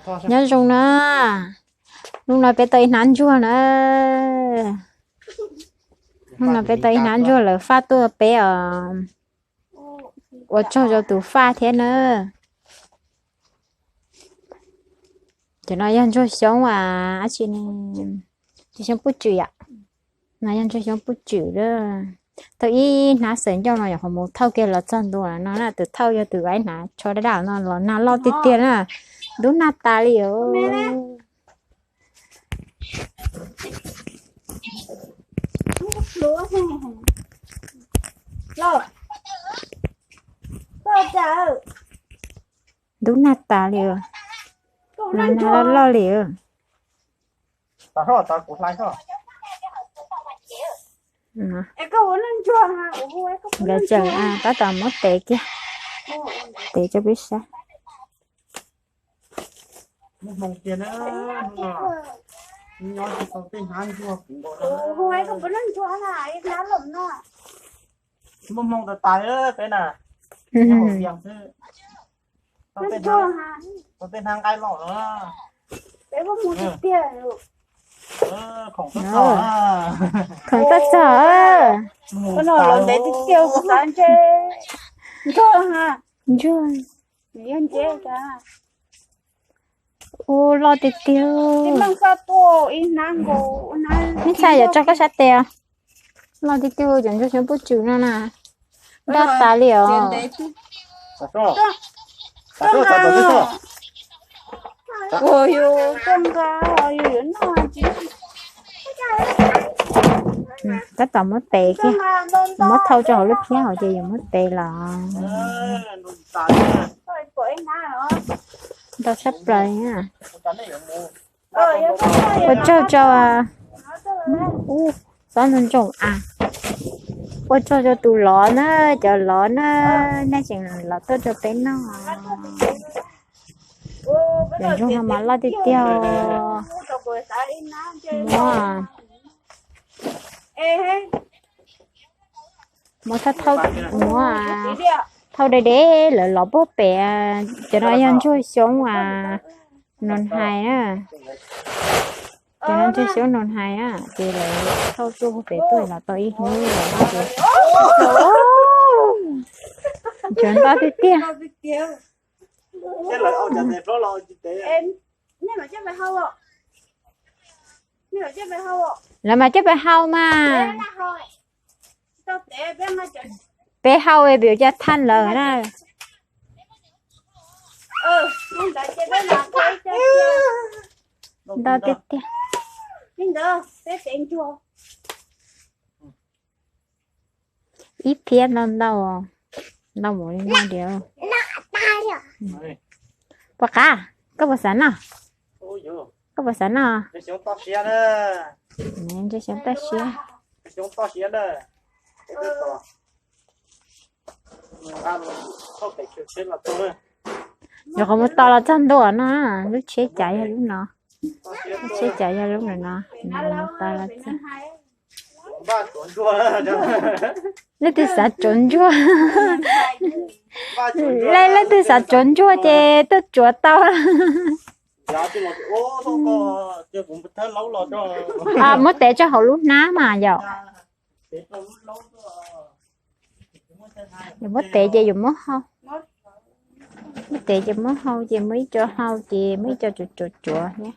Nyob zoo na, hnub no peb tau ib hnab ntsuag na. Hnub no peb tau ib hnab ntsuag lawv faj tuaj peb os. Ua tsaug rau tus faj thiab na. Cov no yog ntsuag xyoob as, dab tsi ne, ntsuag xyoob pub tswm yom. No yog ntsuag xyoob pub tswm lawm. Tau ib hnab xaws ncauj no nyuam qhuav mus thauj kiag los txog ntua no na, tus thauj yog tus ib hnab tsho daj daj no los nag loj tiag tiag na. Ntub nag tas li os. Ntub nag tas li os. Nag loj loj li os. Nkawd tseem tab tom muab tev kiag, tev rau peb saib. Muaj hmoo tas tas peb na. Tau tej hnab nqaij los. Khoom tuaj txog. Ntsuag. Ua loj tiag tiag. Ib txhia yuav tso koj sab tes. Loj tiag tiag cov ntsuag xyoob pub tswm no na. Daj tas li os. Tab tom muab tev kiag, muab thauj rau hauv lub phiab hauv ces yuav muab tev los. Ntau tshaj plaws. Ua tsaug rau, ub, xob ntoo ntsoog a. Ua tsaug rau tus lov na, cov lov na, nej tseem los tuaj rau peb noj. Cov ntsuag no mas loj tiag tiag. Muab, muab thauj, muab thauj deb deb lawv los puag pem. Cov no yog ntsuag xyoob a, Nus Hais na. Cov no ntsuag xyoob Nus Hais na, ces lawv thauj tuaj puag pem tuaj los tau ib hnub lawm ces ntsuag ntau tiag tiag. Lawv mas coj peb hau mas. Peb hau pem cov thaj lawm na. Ntau tiag tiag. Ib phiab ntau ntau, ntau npaum li no tiag. Puas qab? Koj puas xav noj? Koj puas xav noj? Ntsuag xyoob toj siab. Yuav qhov mus tos los txog ntua no, lub tsheb cav yog lub no. Lub tsheb cav yog lub no no, tos los txog. Leej twg xav tsuav ntsuag? Leej, leej twg xav tsuav ntsuag ces tuaj tsuav tau. Muab tev tso hauv lub hnab mas yom. Yuav muab tev ces yuav muab hau. Muab tev ces muab hau ces muab ib co hau ces muab ib co tsuav tsuav tsuav thiab.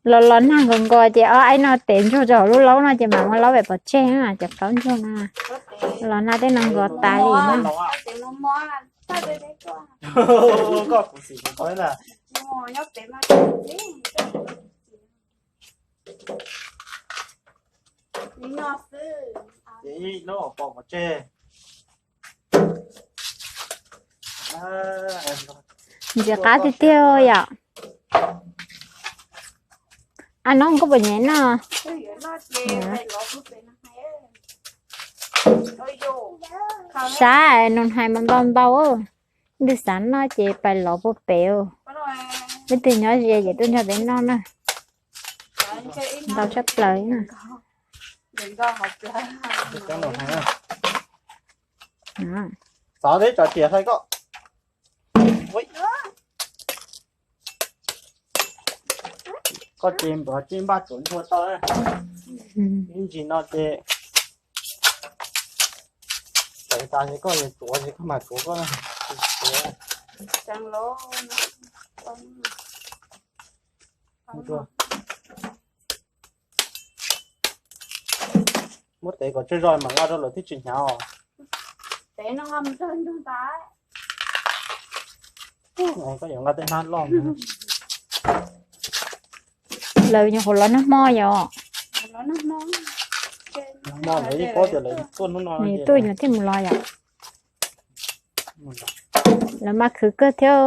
Los los nag nkos nkos ces ob aib no tev ntsuag rau hauv lub laub no ces mam muab laub pem pov tseg na, cov plaub ntsuag no. Los nag tej no nkos tas li na. Ntxim qab tiag tiag yom. A no koj puas nyiam noj? Sav nus hais mas ntau ntau, twb xav noj ces pais lov puag pem. Leej twg nyob ze ces tuaj nrog peb noj na. Ntau tshaj plaws na. Xav teb tso tias hais koj, koj ces npaj tsuav ntsuag tau na. Ib ntsis no ces txawm tas ces koj yuav tsuav ces koj mam tsuav koj. Muab tev kom tsawg zog mam nqa rau lawv thiaj tsis hnyav os. Koj yuav nqa tej hnab loj. Lawv nyuam qhuav los nag hmo yom. Nag hmo lawv yeej paub tias lawv tuaj hnub no, nws tuaj yog thiaj mus los yom. Lawv mas khwv kawg thiab.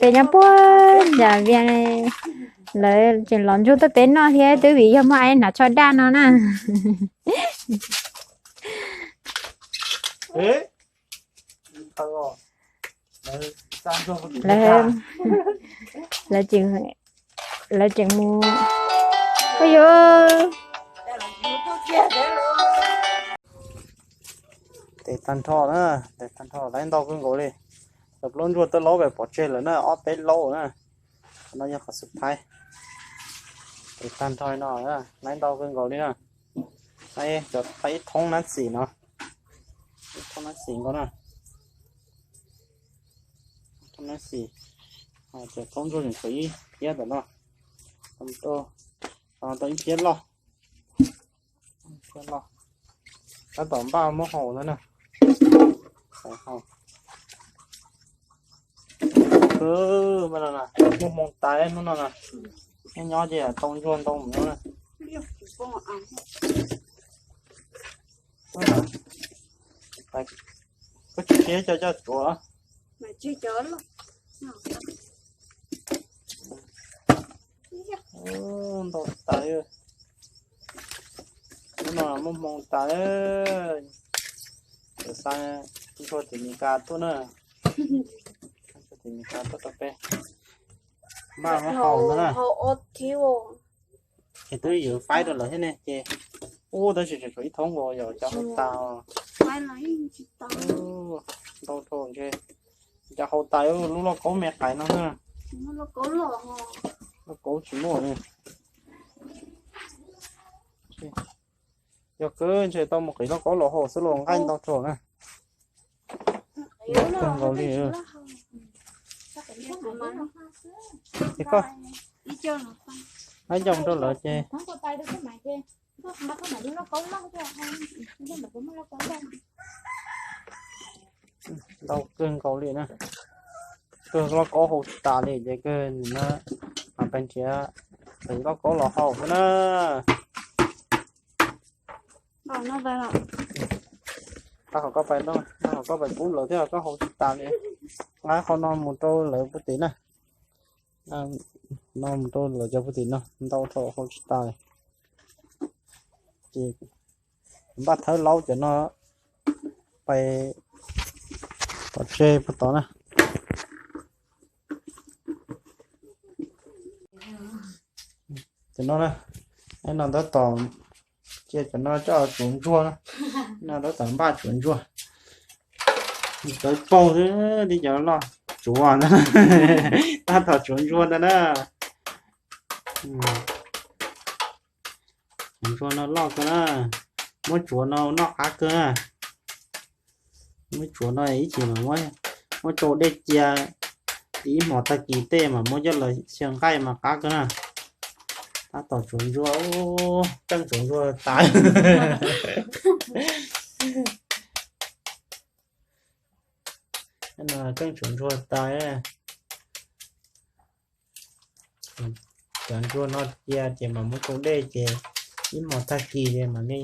Peb nyob puag nram Vias, lawv tseem los ntsuag tuaj peb noj thiab twb vim yog muaj ai hnav tsho daj no na. Lawv, lawv tseem, lawv tseem mus. Ua yuav tes tag nrho na, tes tag nrho lawv ntau kawg nkaus li. Cov plaub ntsuag twb laub pem pov tseg lawm na, ob peb laub na. Qhov no yog qhov xub thaiv. Tes tag nrho no, lawv ntau kawg nkaus li na. Cov thaiv ib thoob nab xis no, ib thoob nab xis nkaus na. Thoob nab xis, cov plaub ntsuag tseem tshuav ib phiab ntawm no. Tau ib phiab loj, tab tom npaj muab haus ntawd na. Muaj hmoo tas hnub no na, nyob nyob ces tau ntsuag ntau mus no na. Koj tsis siab coj coj tsuav. Ntau tas. Hnub no muaj hmoo tas. Cov xav ntsuag tim Mes Kas tuaj na. Ntsuag tim Mes Kas tuaj rau peb npaj muab haus ntawd na. Ces twb yuav faib rau lawv thiab ne ces, ub, tab sis tseem tshuav ib thoob nkaus yog cov haus tas. Ntau dhau ntshe. Cov haus tas lub lauj kaub me qais no na. Lauj kaub tsis muaj li. Yog kawg ntshe tau mus qiv lauj kaub los haus xwb los nqaij ntau dhau na. Kawg nkaus li. Es koj hais ncauj rau lawv ces ntau kawg nkaus li na. Kawg lauj kaub haus tsis tas li ces kawg nim no mam pais nrhiav qiv lauj kaub los haus xwb na. Tau qhov koj pais, tau qhov koj pais pub lawv thiab koj haus tsis tas li. Nqa qhov no mus rau lawv puag tim na. No mus rau lawv cov puag tim no ntau dhau haus tsis tas li. Ces npaj thawb laub cov no pais pov tseg puag tod na. Cov no na, no tab tom cia cov no coj tsuav ntsuag na. No tab tom npaj tsuav ntsuag. Tawv paug xwb tib cov loj tsuav ntag. Tab tom tsuav ntsuag ntag na. Tsuav ntsuag no loj kawg na. Muab tsuav no noj qab kawg na. Muab tsuav no ib chim mas muab rau dej cia, ib hmos tag kis tej mas muab coj los xyaw nqaij mas qab kawg na. Tab tom tsuav ntsuag, tseem tsuav ntsuag tas. Tseem tsuav ntsuag tas. Cov ntsuag no cia ces mas muab rau dej ces ib hmos tag kis ces mam li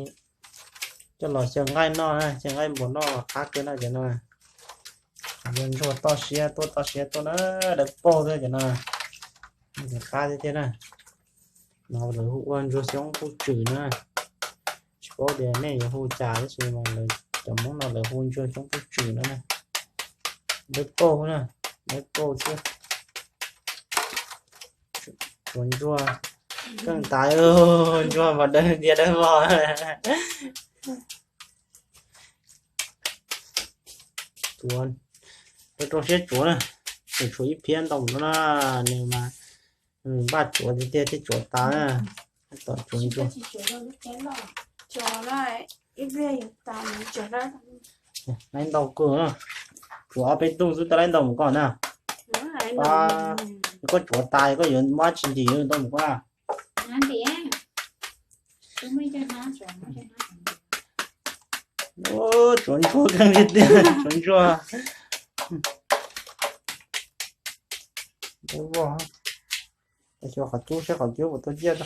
coj los xyaw nqaij noj, xyaw nqaij npua noj qab kawg na cov no. Ntsuag toj siab tuaj toj siab tuaj na, dawb paug xwb cov no. Qab thiab thiab na. No lawv hu ua ntsuag xyoob pub tswm na. Tsis paub tias nej yuav hu cas tab sis mas lawv cov Hmoob no lawv hu ntsuag xyoob pub tswm no na. Dawb paug na, dawb paug thiab. Tsuav ntsuag keej tas, ntsuag mas dawb tiag dawb vog. Tsuav, rau rau siab tsuav na, tseem tshuav ib phiab ntau no na, nws mas npaj tsuav tiag tiag thiaj tsuav tas na. Tom tsuav ntsuag. Laib ntau kawg na, tsuav ob peb tug xwb tau laib ntau mus koj na. Koj tsuav tas koj yuav muab tsis ntim ntau mus koj na. Tsuav ntsuag keej li tiag, tsuav ntsuag. Xyov qhov cub seb qhov cub puas tau ciaj.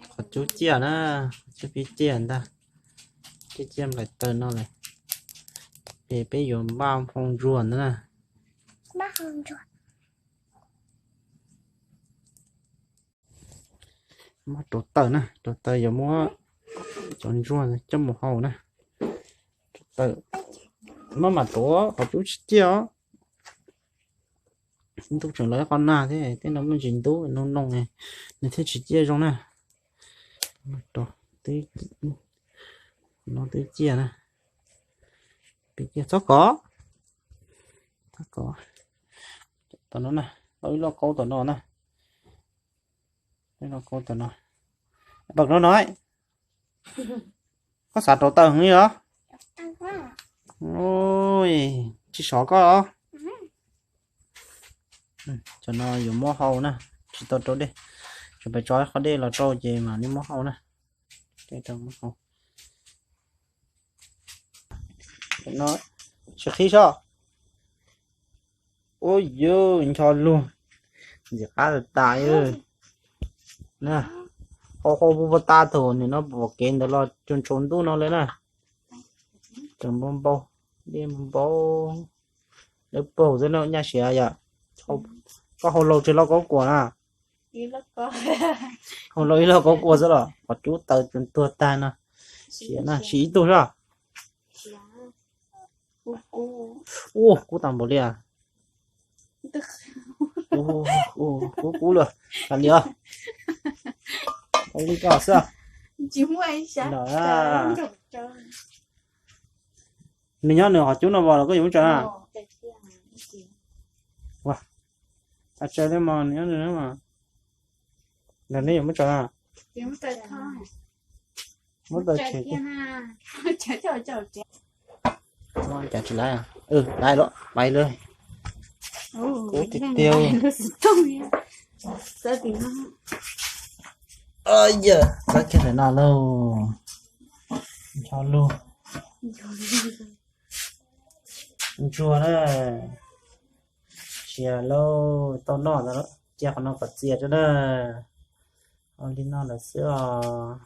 Qhov cub ciaj na, qhov cub pib ciaj ntag. Ciaj ciaj nplaim taws no lawm. Ces peb yuav npaj hau ntsuag ntag na. Muab rauv taws na, rauv taws yuav muab cov ntsuag coj mus hau na. Rauv taws, maj mam rauv qhov cub tsis ciaj os. Ntub tseem lawv qhov nag thiab, tej no muaj ntsis ntub no no nws thiaj tsis ciaj zoo na. No twb ciaj na. Txhob kov, txhob kov. Tom no na, ib loj kaub tom no na. Ib loj kaub tom no. Pom no no, koj xav rauv taws heev li los? Tsis sov koj os. Cov no yuav muab hau na, tsis tau rau dej. Tsuas pais tso qhov dej los rau ces mam li muab hau na. Ua, tsis qhib soj. Ua yus ncho lug, ntxim qab tas tas. Hau hau pub pub tas thaum nim no pom kev ntawd los tsaus ntuj no lawm na. Tseem npau npau, dej npau npau. Dawb paug xwb na, nyaj siav yom. Koj hau laus tseg loj kaub kuas na. Hau laus ib loj kaub kuas xwb los qhov cub taws tsuas tuag tag no. Siav na, siv ib tug soj. Ua kub tas npaum li. Kub kub lawm, tas li os. Li ko xwb. Nws nyob nws qhov cub no vos los koj yuav muab tso na? Tsa tsawg li mas nws nyob nws mas. Ntawm nej yuav muab tso na? Muab tso tseg. Cas tsis laiv? Laiv los pais lawm. Kub tiag tiag. Yawg, txawb kiag ntawm no lauj. Ncho lug. Ntsuag na. Siav lauj, tau noj ntawd, cia qhov no kom txias rau na. Ua li no lawm xwb os.